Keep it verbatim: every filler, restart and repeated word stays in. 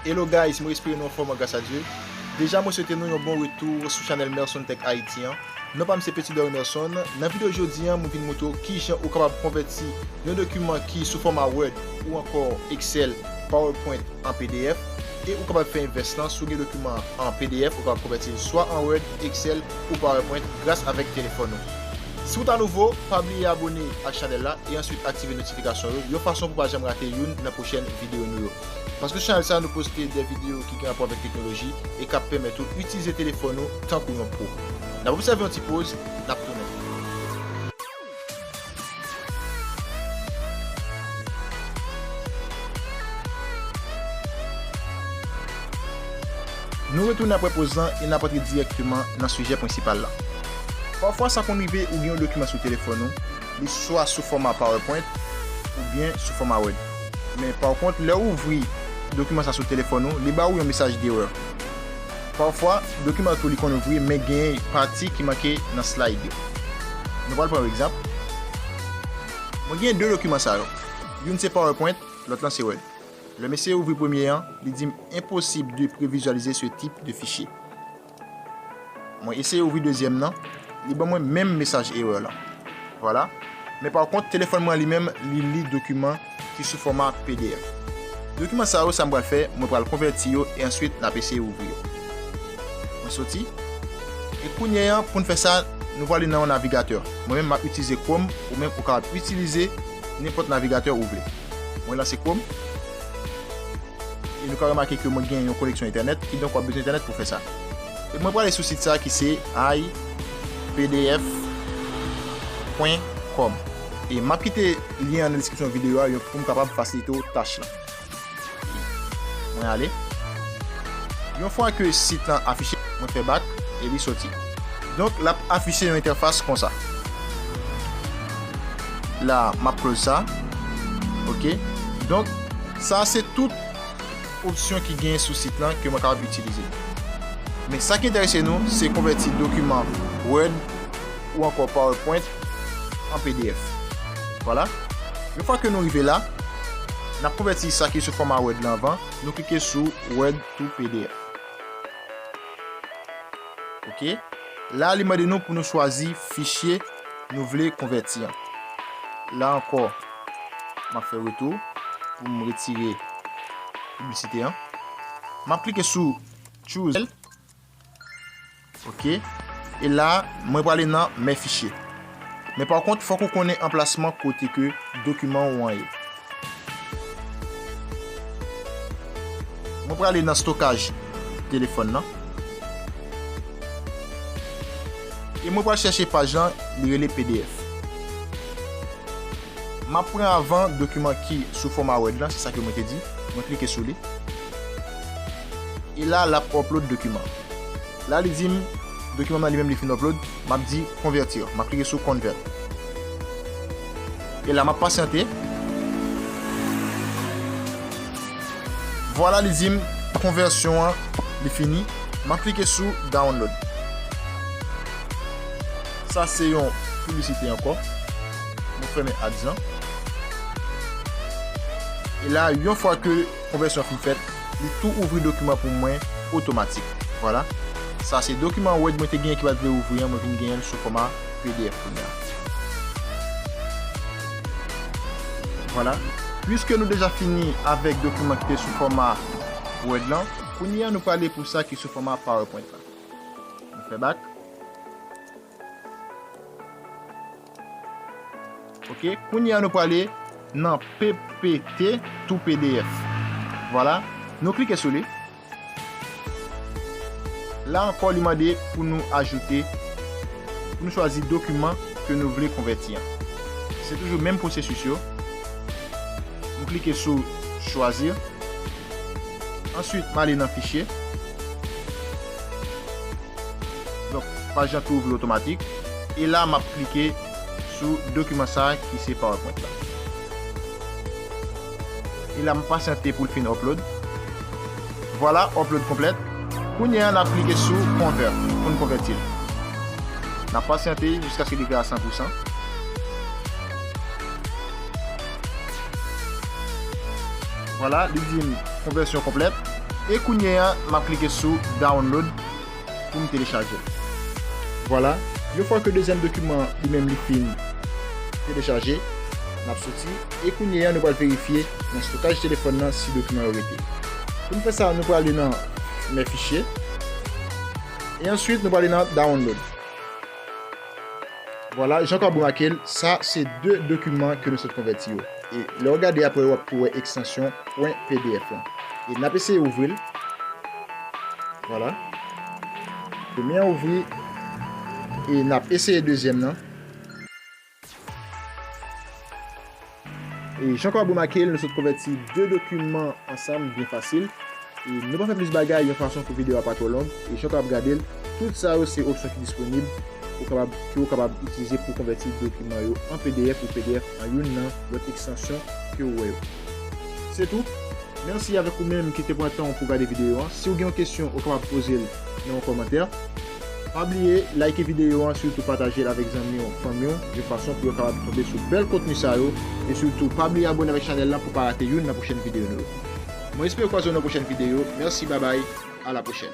Hello guys, mwen espere nou anfòm gras a Dye. Deja mwen swete nou yon bon retou sou chanèl Merson Tech Haiti an. Non pa m se Petit Dor Merson. Nan videyo jodi an, mwen vin montre w kijan ou kapab konvèti yon dokiman ki sou fòma Word ou ankò Excel, PowerPoint an P D F, e ou kapab fè envès lan, si w gen dokiman an P D F, ou kapab konvèti l swa an Word, Excel ou PowerPoint gras avèk telefòn ou. Si w ta nouvo, pa bliye abòne ak chanèl la e answit aktive notifikasyon yo, yon fason pou w pa janm rate youn nan pwochèn videyo nou yo. Paske sou chanèl sa, nou poste de videyo ki gen rapò avèk teknoloji e k ap pèmèt ou itilize telefòn ou tankou yon pwo. N ap obsève yon ti poz, n ap tounen. Nou retounen apre poz lan e n ap antre dirèkteman nan sijè prensipal la. Pafwa, sa konn rive ou gen yon dokiman sou telefòn ou, li swa sou fòma PowerPoint oubyen sou fòma Word. Men, pa kont, lè w ouvri dokiman sa sou telefòn ou, li ba ou yon mesaj derè. Pafwa, dokiman tou li konn ouvri, men gen pati ki manke nan slide yo. Nou pral pran yon egzanp. Mwen gen de dokiman sa yo. Youn se PowerPoint, lòt lan se Word. Lè m eseye ouvri premye an, li di m impossible de prévisualiser ce type de fichier. Mwen eseye ouvri dezyèm nan, li ban mwen menm mesaj erè lan. Vwala. Men pa kont, telefòn mwen li menm, li li dokiman ki sou fòma P D F. Dokiman sa yo, sa m pral fè, mwen pral konvèti yo e answit n ap eseye ouvri yo. Mwen soti. E kounye a, pou n fè sa, nou prale nan yon navigatè. Mwen menm, m ap itilize Chrome, ou menm, ou kapab itilize nenpòt navigatè ou vle. Mwen lanse Chrome. E nou ka remake ke mwen gen yon koneksyon entènèt, kidonk w ap bezwen entènèt pou fè sa. E mwen prale sou sit sa ki se i P D F point com. E m ap kite lyen an nan deskripsyon videyo a yo pou m kapab fasilite w tach lan. Mwen ale. Yon fwa ke sit lan afiche, mwen fè back e li soti. Donk, l ap afiche yon entèfas konsa. La, m ap close sa. Ok. Donk, sa se tout opsyon ki genyen sou sit lan ke mwen kapab itilize. Men sa ki enterese nou, se konvèti dokiman Word ou ankò PowerPoint an P D F. Vwala. Yon fwa ke nou rive la, n ap konvèti sa ki sou fòma Word lan anvan, nou klike sou Word to P D F. Ok. La, li mande nou pou nou chwazi fichye nou vle konvèti an. La ankò, m ap fè retou pou m retire piblisite an. M ap klike sou Choose. Ok. E la, mwen prale nan Mes fichiers. Men pa kont, fòk ou konnen anplasman kote ke dokiman ou an ye. Mwen prale nan stokaj telefòn nan. E mwen pral chèche paj lan, li rele P D F. M ap pran avan dokiman ki sou fòma Word lan, se sa ke mwen te di. Mwen klike sou li. E la, l ap upload dokiman. La, li di m, dokiman nan li menm li fin upload, m ap di konvèti. M ap klike sou convert. E la, m ap pasyante. Vwala, li di m konvèsyon an, li fini. M ap klike sou download. Sa se yon piblisite ankò. Mwen fèmen ads lan. E la, yon fwa ke konvèsyon an fin fèt, li tou ouvri dokiman pou mwen otomatik. Vwala. Sa se dokiman Word mwen te genyen ki pa t vle ouvri an, mwen vin genyen l sou fòma P D F kounye a. Vwala. Piske nou deja fini avèk dokiman ki te sou fòma Word lan, kounye a nou prale pou sa ki sou fòma PowerPoint la. Nou fè back. Ok, kounye a nou prale nan P P T to P D F. Vwala, nou klike sou li. La ankò, li mande pou nou ajoute, pou nou chwazi dokiman ke nou vle konvèti an. Se toujou menm pwosesis yo. Nou klike sou Choisir. Answit, m ale nan Fichier. Donk, paj lan tou ouvri otomatik. E la, m ap klike sou dokiman sa a ki se PowerPoint la. E la, m ap pasyante pou l fin upload. Vwala, upload konplèt. Kounye a, n ap klike sou Convert pou n konvèti l. N ap pasyante jiskaske li rive a san pou san. Vwala, li di m konvèsyon konplèt. E kounye a, m ap klike sou download pou m telechaje l. Vwala, yon fwa ke dezyèm dokiman li menm li fin telechaje, n ap soti. E kounye a, nou pral verifye nan stokaj telefòn nan si dokiman yo rete. Pou n fè sa, nou prale nan Mes fichiers. E answit, nou prale nan download. Vwala, jan w ka remake l, sa se de dokiman ke nou sot konvèti yo. E lè w gade apre, w ap tou wè ekstansyon .pdf lan. E n ap eseye ouvri l. Vwala. Premye an ouvri. E n ap eseye dezyèm nan. E jan w ka remake l, nou sot konvèti de dokiman ansanm byen fasil. E nou pa fè plis bagay yon fason pou videyo a pa twò long. E jan w ka gade l, tout sa yo se opsyon ki disponib ou kapab, ke w kapab itilize pou konvèti dokiman yo an PDF ou PDF an youn nan lòt ekstansyon ke w wè yo. Se tou. Mèsi avèk ou menm ki te pran tan w pou gade videyo an. Si w gen yon kesyon, ou kapab poze l nan yon kòmantè. Pa bliye like videyo an, sitou pataje l avèk zanmi w, fanmi w, yon fason pou yo kapab tonbe sou bèl kontni sa yo, e sitou pa bliye abòne avèk chanèl lan pou pa rate youn nan pwochèn videyo nou yo. Mwen espere kwaze w nan pwochèn videyo. Mèsi, babay, a la pwochèn.